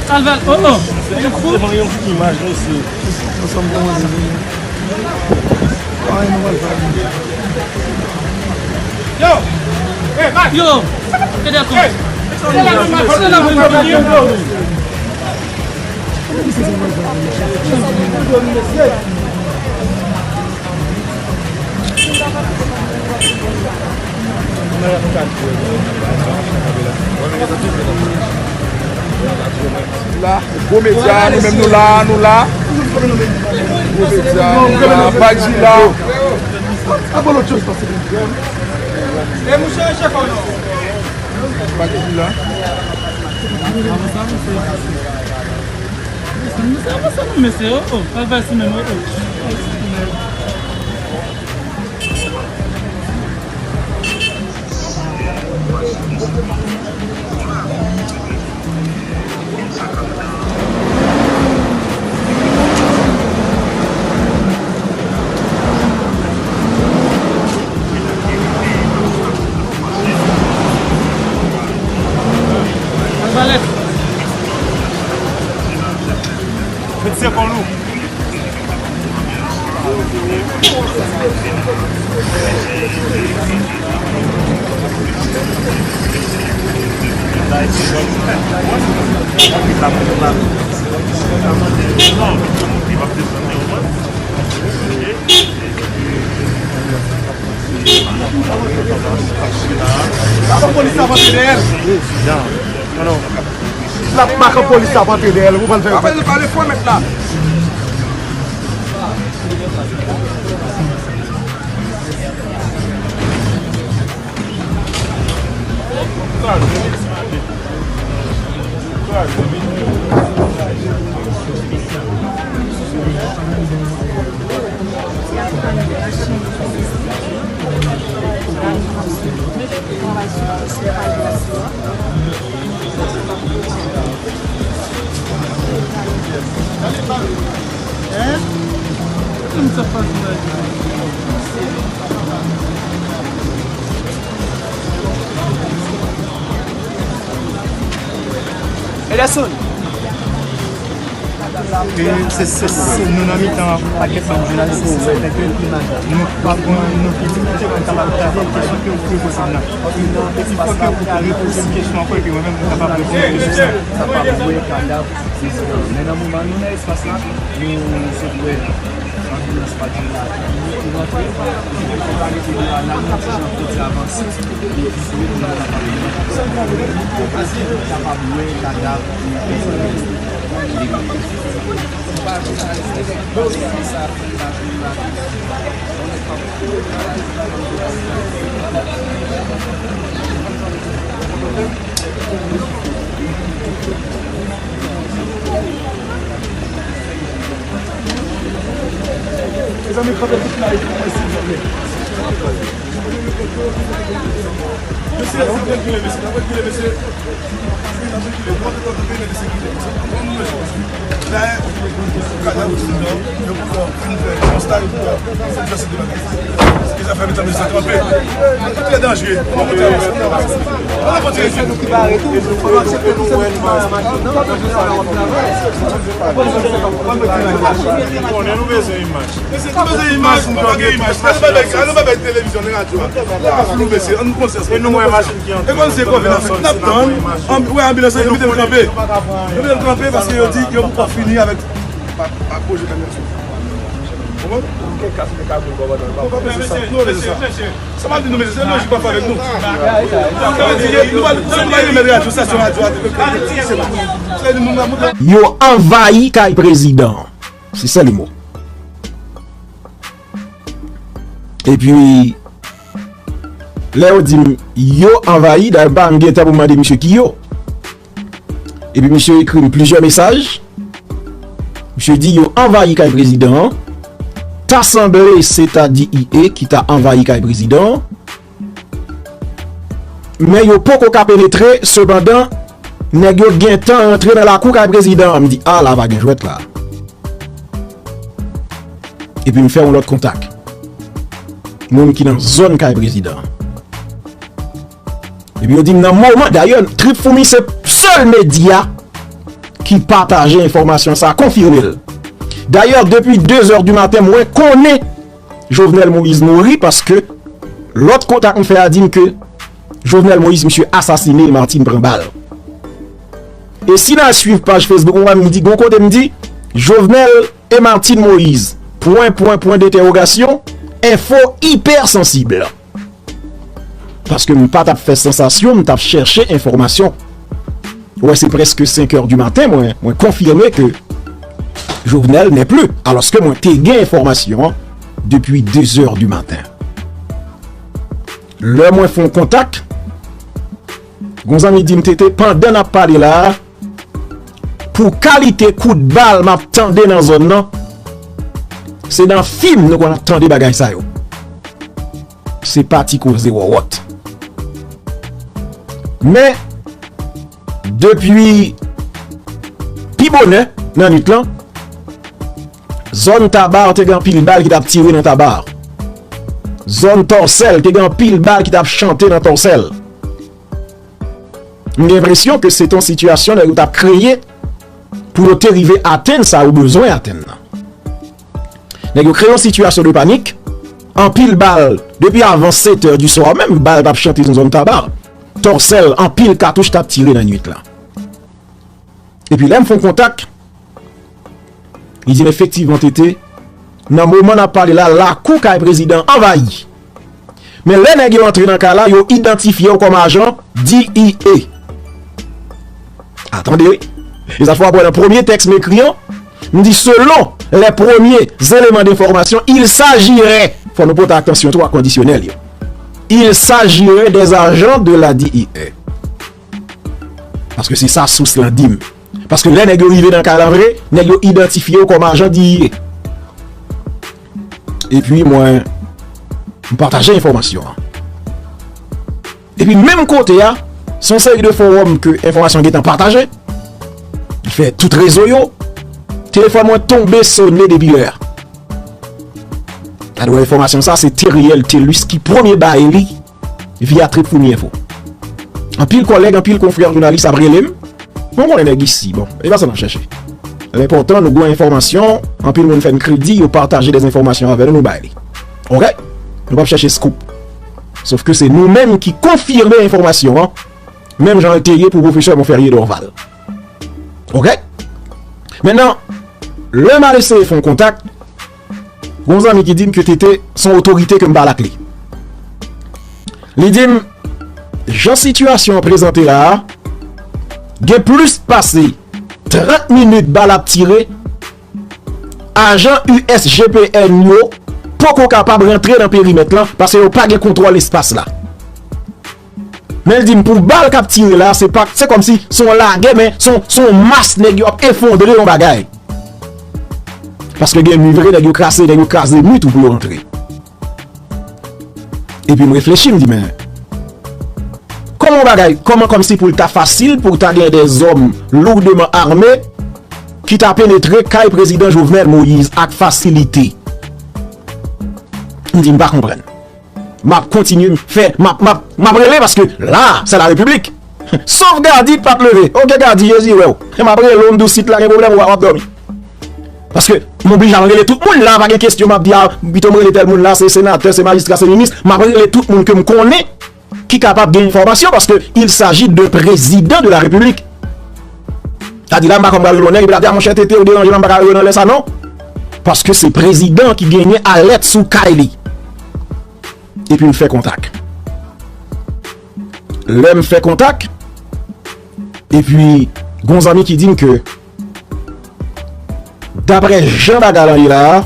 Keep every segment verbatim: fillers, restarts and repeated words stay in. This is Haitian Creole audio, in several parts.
Alval, oh oh. Se yon imaj, mesye. Ansanm kòmanse vini. Ay, nou pral fè vini. Yo! Hey, Max! Yo! Fede Kont! Hey! Fede Kont! La, gwo medya, nou menm nou la, nou la. Gwo medya, nou la, Badji la. Badji la. Mesye, oh, oh, pa fè si menm, oh, oh. Met se kon nou. Papa polis la pantre dèyè l. Papa polis la pantre dèyè l. Ou pral fè. Pale, pale fò mèt la. Ederson. E se, se, se nou nan mitan pakèt bann jounalis ki se fè ke nou pa pran nou ki di nou te konn kapab travè kesyon ke ou poze posib nan. Epi fò ke ou ta repoze m kesyon ankò epi mwen menm mwen kapab reponn kesyon sa. Sa pa bwè kadav prezidan. Men nan moman nou nan espas la, nou sot wè anbilans pa t vin la. Nou rantre, nou te konn rete la, la nou ti jan fè ti avanse. Epi sou nou kapab, kapab wè kadav prezidan. Mezanmi, kanpe tout la, silvouplè. Mesye, n ap rekile, mesye, n ap rekile, mesye. N ap rekile, n ap rekile, n ap rekile. Dayè, kadav prezidan, yo poko fin fè konsta, yo poko fin fè se de bagay. Ki zafè mete mesye kanpe. Trè danjere. Ann kontinye. Ann kontinye. Se nou ki bare tou. Fò nou aksepte tou, se nou ki bare machin nan. Konnen nou bezwen imaj. Mesye, nou bezwen imaj, nou pa gen imaj. Ann pa bay, ann pa bay televizyon, ni radyo a. Ann pa fou nou, mesye, ann konsyans. E nou wè machin ki antre. E konn se konfyans n ap tann. Anbi-, wè anbilans yo mete l kanpe. Yo mete l kanpe paske yo di yo poko fini avèk pa, pa pwojè kanalizasyon. Konprann? Bon, pa bezwen sa. Nou pa bezwen sa. Sa m ap di nou, mesye, se lojik pa fè avèk nou. Sa vle di, nou pa, nou pa remèt radyo, estasyon radyo a, se pa, se li moun la monte. Yo anvayi kay prezidan an. Se sa le mo. Epi, lè yo di m yo anvayi, dayè m pa menm gen tan pou m mande misye ki yo. Epi misye ekri m plizyè mesaj. Misye di yo anvayi kay prezidan an. asanble, se ta D E A ki ta anvayi kay prezidan an. Men yo poko ka penetre, sepandan, nèg yo gentan rantre nan lakou kay prezidan an. M di, a, la pa gen jwèt la. Epi m fè yon lòt kontak. Moun ki nan zòn kay prezidan an. Epi yo di m nan moman, dayè, Trip Foumi se sèl medya ki pataje enfòmasyon sa, konfime l. Dayè, depi de zè di maten, mwen konnen Jovenel Moïse mouri paske lòt kontak m fè a di m ke Jovenel Moïse, misye asasine, Martine pran bal. E si n al swiv paj Facebook mwen, m di, gon kote m di, Jovenel e Martine Moïse, pwen, pwen, pwen dentèwogasyon, enfo ipè sansib. Paske m pa t ap fè sansasyon, m t ap chèche enfòmasyon. Wè, se prèske senk è di maten, mwen, mwen konfime ke Jovenel n'est plus, alòske mwen te gen enfòmasyon an depi de zè di maten. Lè mwen fè yon kontak, gon zanmi di m, Tete, pandan n ap pale la a, pou kalite kout bal m ap tande nan zòn nan, se nan fim nou konn ap tande bagay sa yo. Se pa ti koze wòwòt. Men, depi pi bonè nan nwit lan, zòn Taba te gen anpil bal ki t ap tire nan Taba. Zòn Tòsèl te gen anpil bal ki t ap chante nan Tòsèl. M gen enpresyon ke se t on sitiyasyon nèg yo t ap kreye pou yo te rive atenn sa yo bezwen atenn nan. Nèg yo kreye yon sitiyasyon de panik, anpil bal, depi avan sèt è di swa menm, bal t ap chante nan zòn Taba. Tòsèl, anpil katouch t ap tire nan nwit la. Epi lè m fè yon kontak, li di m efektivman, Tete, nan moman n ap pale la, lakou kay prezidan anvayi. Men lè nèg yo antre nan kay la, yo idantifye yo kòm ajan D E A. A, tande wi. E sa fè w ap wè nan premye tèks m ekri an, m di, selon les premiers éléments d'information, il s'agirait, fò nou pote atansyon tou ak kondisyonèl yo. Il s'agirait des agents de la D E A. Paske se sa sous lan di m. Paske lè nèg yo rive nan kay la vre, nèg yo idantifye yo kòm ajan D E A. Epi mwen, m pataje enfòmasyon an. Epi menm kote a, se yon seri de fowòm ke enfòmasyon gentan pataje. Li fè tout rezo yo. Telefòn mwen tonbe sone depi lè a. Gade wè enfòmasyon sa, se Teriel Thelus ki premye bay li via Trip Foumi Enfo. Anpil kòlèg, anpil konfrè jounalis ap rele m. Bon, konnen nèg isi, bon, e pa sa n ap chèche. Lenpòtan, nou gen enfòmasyon, anpil moun fè n kredi, yo pataje dèzenfòmasyon avè nou, nou bay li. Oke? Nou p ap chèche scoop. Sof ke se nou menm ki konfime enfòmasyon an, menm jan l te ye pou pwofesè Monferrier Dorval. Oke? Mentnan, lè m al eseye fè yon kontak, gon zanmi ki di m ke Tete se yon otorite ke m pale ak li. Li di m, jan sitiyasyon an prezante la a, gen plis pase trant minit bal ap tire, ajan U S G P N yo poko kapab rantre nan perimèt lan paske yo pa gen kontwòl espas la. Men l di m pou bal k ap tire la, se pa, se kòmsi se yon lagè, men se yon, se yon mas nèg yo ap efondre yon bagay. Paske gen mi vre, nèg yo kraze, nèg yo kraze mi tou pou yo rantre. Epi m reflechi, m di, men, kòman yon bagay, kòman kòmsi pou l ta fasil, pou ta gen de zòm lourdement armés ki ta penetre kay prezidan Jovenel Moïse ak fasilite? M di, m pa konprann. M ap kontinye fè, m ap, m ap, m ap rele paske la, c'est la République. Sof Gady pa t leve. Oke, Gady, Jezi wè w. M ap rele w, m di w si t la gen pwoblèm, w ap dòmi. Paske m oblije al rele tout moun la, pa gen kesyon m ap di, a, pito m rele tèl moun la, se senatè, se majistra, se minis. M ap rele tout moun ke m konnen ki kapab gen enfòmasyon, paske il s'agit d'un président de la République. Sa di la, m pa konn pral lonè, epi l ap di, a, monchè, Tete, ou deranje, m pa ka rele w nan lè sa, non. Paske se prezidan ki genyen alèt sou kay li. Epi m fè kontak. Lè m fè kontak, epi gon zanmi ki di m ke, daprè jan bagay lan ye la a,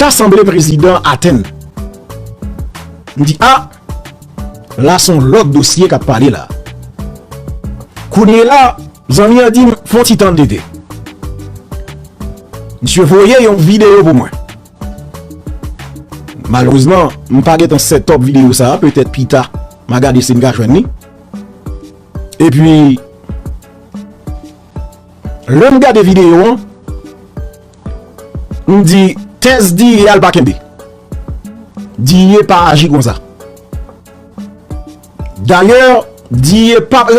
ta sanble prezidan atenn. M di, a, la se yon lòt dosye k ap pale la. Kounye la, zanmi an di m, fè yon ti tann, Tete. Misye voye yon videyo pou mwen. Malerezman, m pa gentan set up videyo sa a, petèt pita, m a gade si m ka jwenn li. Epi, lè m gade videyo an, m di, tèz D A l pa kenbe. D A pa aji konsa. Dayè, D A p ap